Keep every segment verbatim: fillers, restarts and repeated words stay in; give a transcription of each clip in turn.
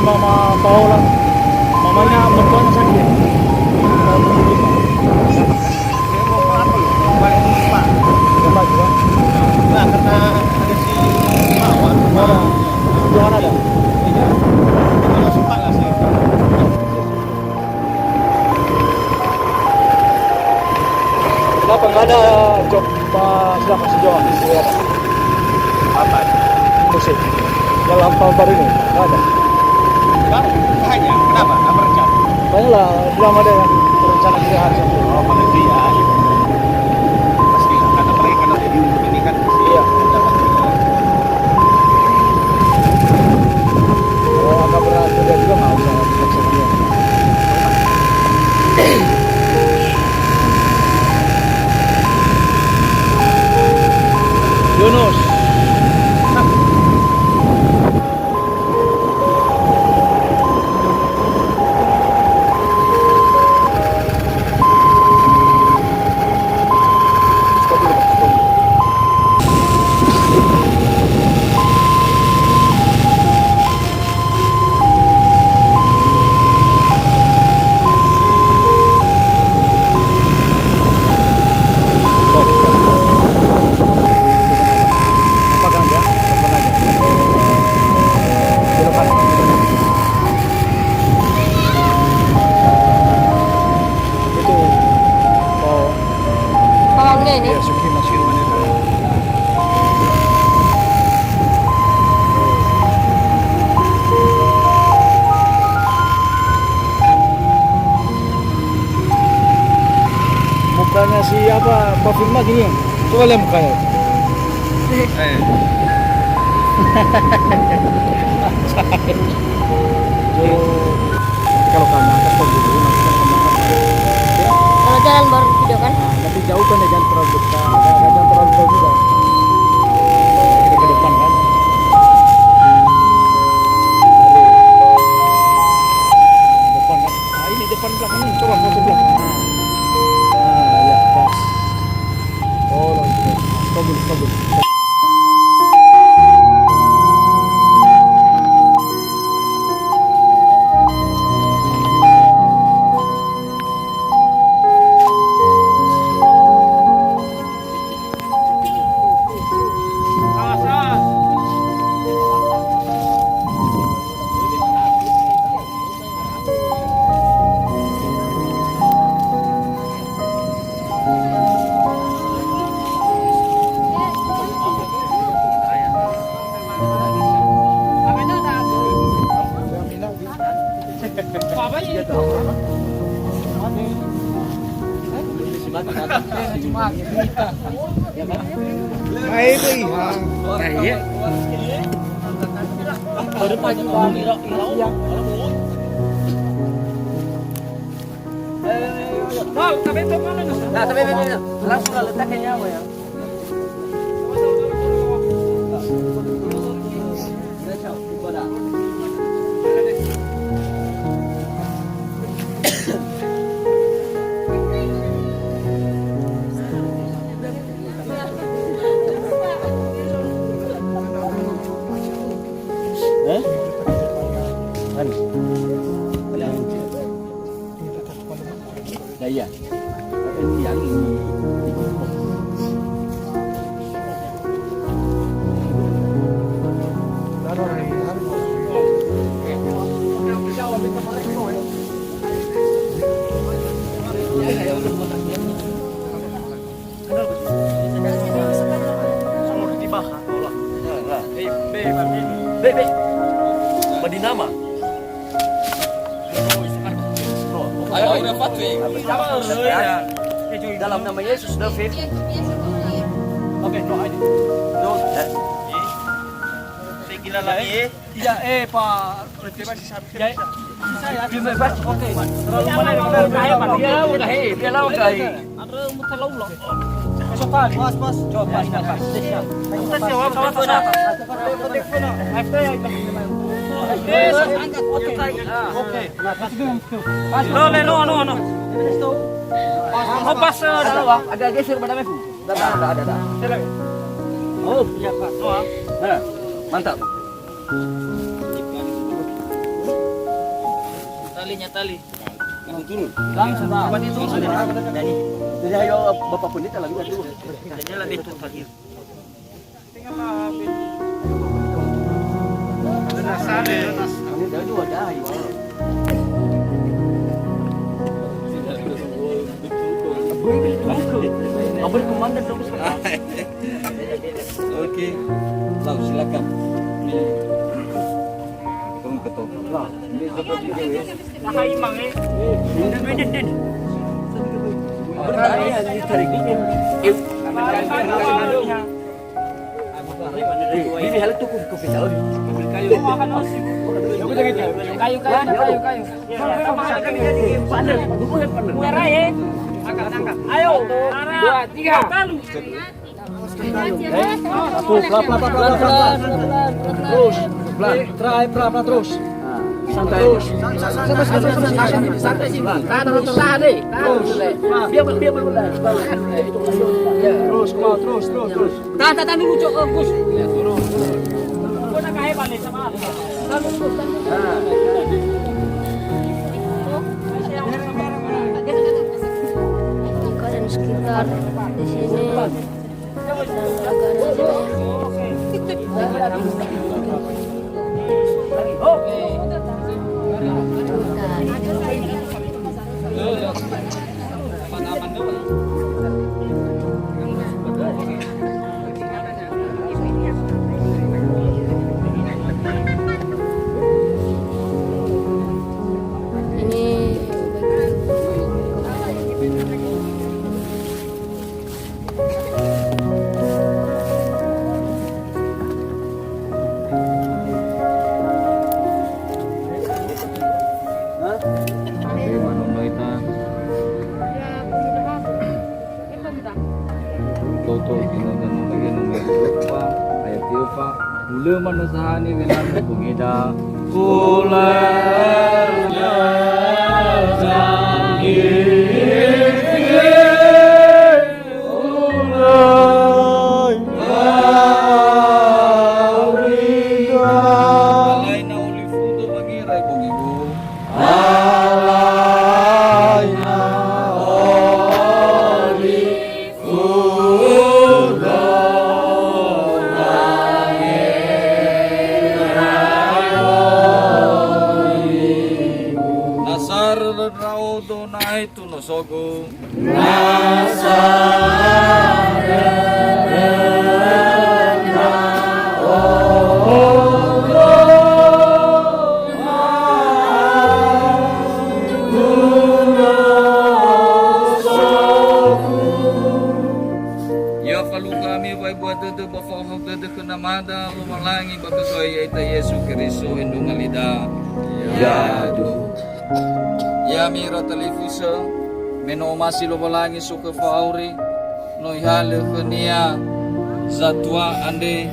Mama Paola, mamanya mertuanya sakit. Dia mau apa lu? Balik ke Jepang. Jepang juga. Nah, karena ada si Mawar. Mama, Johan ada? Iya. Itu langsung panas ya. Kenapa nggak ada job, Pak, silakan sejauh ini? Apa? Musik. Dalam tahun baru ini, nggak ada. Enggak, hanya. Kenapa? Apa rencana? Banyak lah, belum ada yang rencana kita hari Sabtu. Oh, pada itu ya. Pasti lah, karena apalagi karena jadi untuk ini kan. Iya. Dapat juga. Kalau agak berat, dia juga nggak usah dipaksa dia. Yunus. Apa gang ya? Apa lagi? Belok kanan. Itu. Oh. Paham nggak ini? Ya, suki masih mana? Mukanya si apa, Pak Firman gini. Coba lihat mukanya. Eh. Tuh. Nanti kalau kami angkat kok dulu, nanti kan kami angkat. Kalau jalan baru video kan? Nah, tapi jauh kan, jangan terlalu dekat, jangan terlalu jauh juga. Kita ke depan kan. Baru. Depan kan. Nah, ini depan belakang ini, coba foto belakang. Nah. Nah, ya, pas. Oh, lagi. Nah, stop dulu, stop dulu. Ayo, Iha. Nah, iya. Baru pagi, Bang. Nah, tapi betul. Langsung letakkan nyawa ya. Hah? Anu. Nah, iya. Yang ini. Be, be. Ba dinama. Ayo, udah patuh. Dalam nama Yesus, David. Oke, doa aja. Doa. Saya gila lagi, eh. Iya, eh, Pak. Ya, bisa ya. Oke. Terlalu mana? Dia lawan, eh, dia lawan, eh. Pas, pas. Coba, pas, pas. Oke. Oke. No, no, no, no, no. Oh, pas, eh, ada, ada, ada. Oh, iya, Pak. Nah, mantap. Talinya tali. Langsung, Pak. Jadi, jadi, ayo, Bapak Pendeta lagi, aduh. Jadi, lebih tuh tadi. Ini dia juga dah, ayo. Oke. Lau, silakan. Ini. Turun ke toko. Lau, ini seperti itu, ya. Ini, ini, ini. Bertanya, ditarik ini. Ini hal itu ku, ku bisa, oh. Kayu, kayu, kayu, kayu. Partner, hubungan partner. Ayo, dua, tiga. Tuh, pelan, pelan, pelan, pelan, pelan. Terus, pelan. Terakhir, pelan, pelan, terus. Santai. Terus. Santai, santai, santai, santai. Santai, santai. Tahan dulu, tahan deh. Tahan dulu deh. Terus. Biar, biar, biar, biar. Terus, terus, terus, terus. Tahan, tahan, tahan dulu, Cok. Oh, Gus. Ya, turun. Kau nak kayak balik sama. Tahan dulu, Gus, tahan dulu. Nah. Keadaan sekitar di sini. Ini Toto ino dan nomor nomor dua ayat tiga. Ulö manö sahani wenamu bungida. Ulö sahani. Alaina olifudo wangirai bongigu. Alaina olifudo wangirai bongigu. Nasarö ndra'odo nahe tuno sogu. Ya falukha ami wa'ebua dödö ba fa'ohahau dödö khö Namada Lowalangi ba khö Zo'aya ya'ita Yesu Keriso, Endrunga Lida. Yaduhu. Ya'ami ira talifusö, me no omasi Lowalangi sokhö fa'auri, no Ihalö khönia zatua andre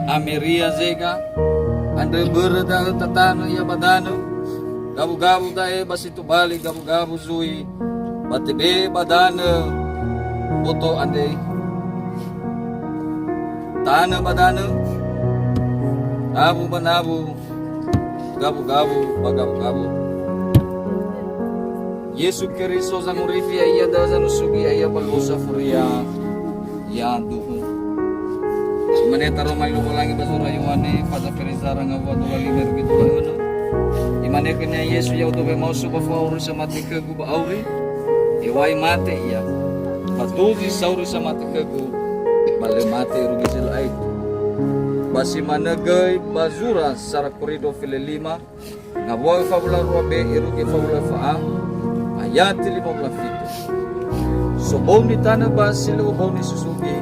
Ameria Zega, andrö börö da'ö tatanö ia ba danö, gawu-gawu da'e ba si tobali gawu-gawu zui, ba tebe'e ba danö boto andre. Tanö ba danö, awu ba nawu, gawu-gawu ba gawu-gawu. Yesu Keriso zangorifi ya'ia da'ö zanusugi ya'ia ba luo safuria. Yaduhu. Imane taroma li Lowalangi ba zura Yohane, faza fere zara ngawua dua lima irugi dua önö. Imane khönia Yesu, "Ya'odo wemaoso ba fa'auri samati khögu ba auri, hew̃a'ae mate ia. Ba dozi sauri samati khögu, ba lö mate irugi zi lö aetu." Ba si manö göi ba zura sara Korinto fele lima, ngawua öfa wulu a rua be irugi fa wulu a öfa a, ayati lima wulu a fitu. Sobouni tanö ba si lö obouni susugi,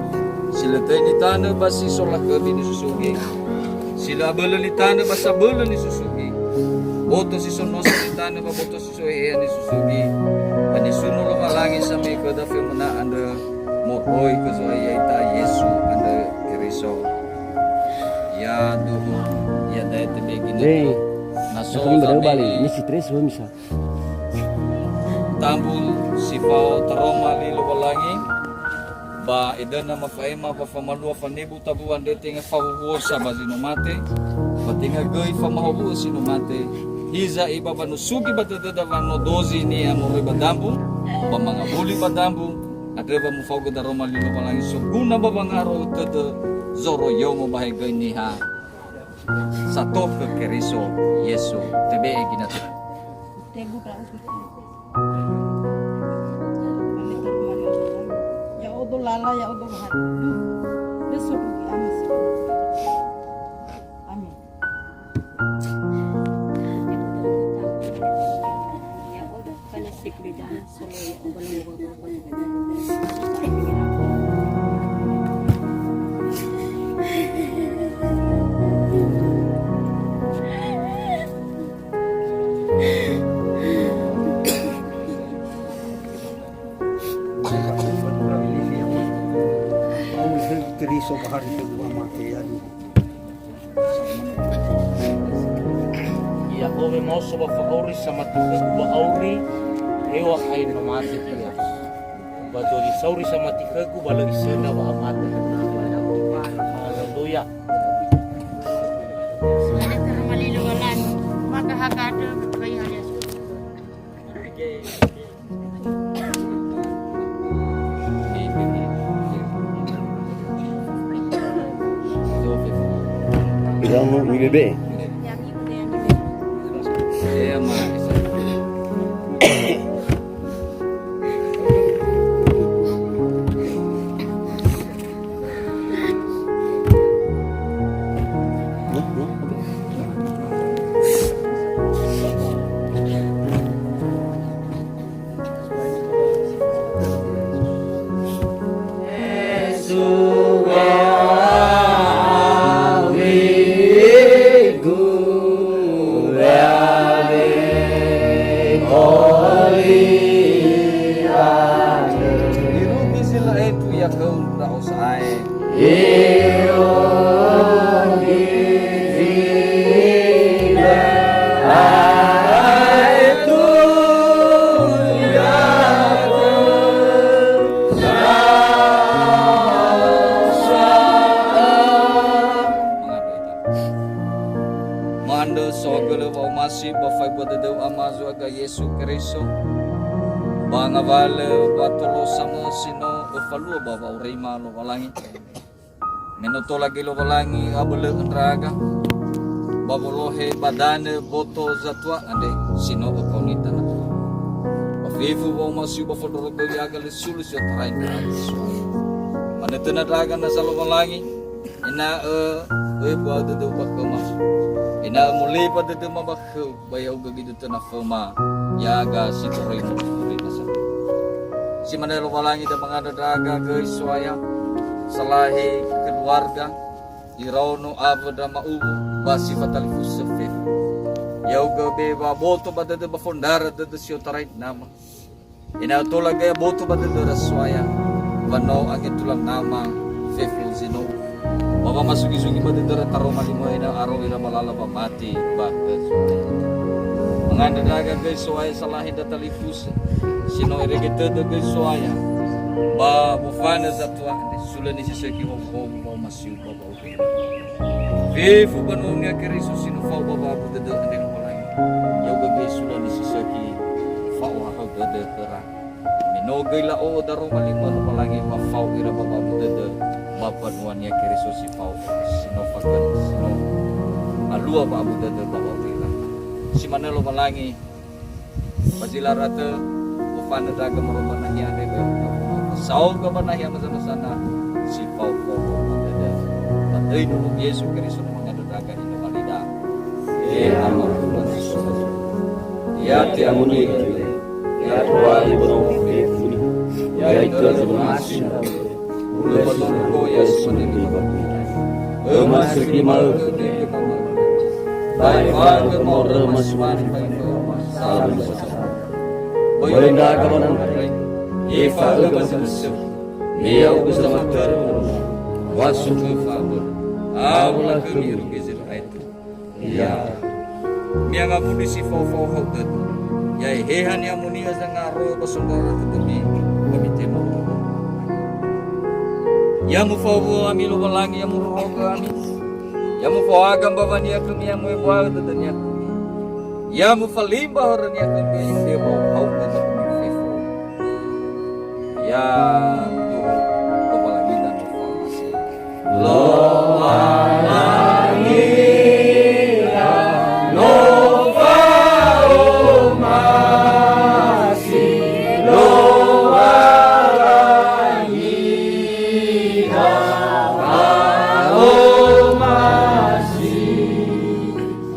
si lö töi nitanö ba si so lakhöbi nisusugi, si lö abölö nitanö ba sabölö nisusugi, boto si so nosa nitanö ba boto si so he'ea nisusugi, ba nisuno Lowalangi same'e khöda fe'omöna andrö moroi khö Zo'aya ya'ita Yesu andrö Keriso. Yaduhu, iada'e tebe'e ginötö. Hei, na so kami berubah zame'e. Ini si Tres belum bisa. Tambu si fao taroma li Lowalangi, ba edöna mafa'ema ba famalua fanebu tabu andre tenga fahuhuo sa ba zi no mate, ba tenga göi famahowu'ö si no mate, Hiza ibabanusugi ba dödöda wa no dozi niha moroi ba dambu, ba mangawuli ba dambu, andrö wa mufaogö daroma li Lowalangi soguna ba wangaro'ö tödö zoroiyomo ba hegöi niha sato khö Keriso Yesu. Tebe'e ginatö. Ya'odo lala, ya'odo bahari. Duh, besok Amin. Keriso bahari kedua mate ya. Ya'odo maoso ba fa'auri samati khögu ba auri, eŵa'ae no mate ia. Ba dozi sauri samati khögu ba lö isöndra wa'amate. Haleluya. Maka haka andrö, bai haleluya. Iramu mibebe. Irugi zi lö etu ia khöu ndra'o sa'ae. Ma'andrö saohagölö wa'omasi ba faebua dödöu Ama Zo'aga Yesu Keriso, ba ngawalö ba tolo samösi no öfalua ba wa'aurima Lowalangi. Me no tola göi Lowalangi abölö'ö ndra'aga, ba wolohe ba danö boto zatua andre si no ökaoni tanö. Ba fefu wa'omasiu ba fondrorogö ya'aga lö sulö si otarai ndra'aga Yesu. Manötöna ndra'aga nasa Lowalangi, ena'ö öebua dödöu ba khöma, ena'ö moleba dödöma ba khöu, ba ya'ugö gidutöna föma, ya'aga si toröi moroi nasa. Si manö Lowalangi da mangandrö ndra'aga göi So'aya, salahi keluarga, iraono awö ndra ma'uwu, ba si fatalifusö fefu. Ya'ugö be waboto ba dödö ba fondara dödö si otarai nama. Ena'ö tola göi aboto ba dödöra So'aya, wa no angetula nama fefu zi no. Ba wamasugi-sugi ba dödöra taroma limö ena'ö aro ira ba lala wamati ba khö So'aya. Mangandrö ndra'aga göi So'aya salahi ndra talifusö, si no erege tödö göi So'aya, ba wofanö zatua andre sulö nisisöki howu-howu ba wamasiu ba Fefu banua-Nia Keriso si no fao ba wa'abu dödö andre Lowalangi. Ya'ugö göi sulö nisisöki fa'ohahau dödö khöra. Me no göi la'o'ö daroma limö Lowalangi ba fao ira ba wa'abu dödö ba banua-Nia Keriso si fao, si no fagöna, si no alua wa'abu dödö ba wa'abu ira. Si manö Lowalangi, Ba zi lala tö, ufanö ndra'aga moroi ba nahia andre, saoga ba nahia masa-masana, si fao khöu ba dödö. Ba töi nunuk Yesu Keriso no mangandrö ndra'aga ino walida. He Ama Tuhan Yesu. Ya te'amoni'ö, ya tobali ba nomo fefu, ya itölö womasi. Ulö ba tongo ya si mane li ba. Öma segi ma'ökhö dege mama. Ba efa'ö ba moröma si mane ba efa'ö. Salam ba salam. Böi ndra'aga ba nandrai. Efa'ö ba zömösö. Me ya'ugö zamatörö ba nandrai. Wa so khö fa'abölö. Awö lakhömi irugi zi lö aetu. Ya. Mi'angawuli si fao-fao hau dödö. Ya Eheha ni'amoni'ö zangaro'ö ba sondrara dödömi, ba mitema. Ya mufaowu'ö ami Lowalangi, ya murorogö ami. Ya mufaohaga mbawania khömi, ya mu'ebua'ö dödönia khömi. Ya mufalimba horönia khömi, ya mufalimba horönia khömi. Ya Lowalangi dan reformasi. Lowalangi dan reformasi. Lowalangi dan reformasi.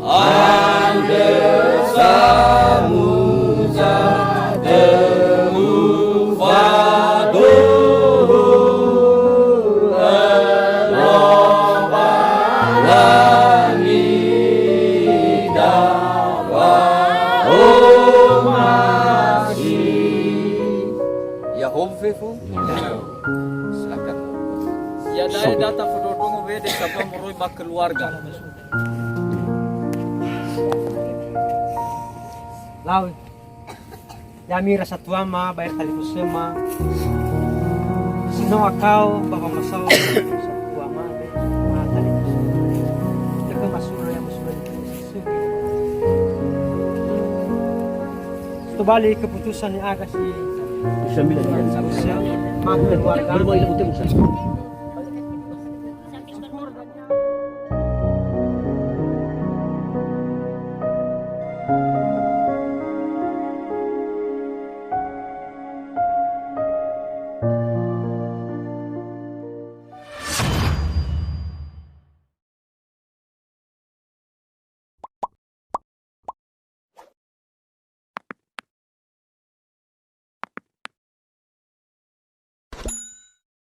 Andrö samuza tölu faduhu, Lowalangi dawa'omasi. Ya, hom fefu. Silakan. Ya, da'e data fodondrongo wede sambua moroi ba keluarga. Lau. Ya'ami ira satuama ba ira talifusöma. Si no akao ba wamasao satuama, ba talifusöma. Kita ke masulo ya masulo itu. Tobali keputusan yang ada si Sambilan. Usia, ma keluarga. Bermain utang.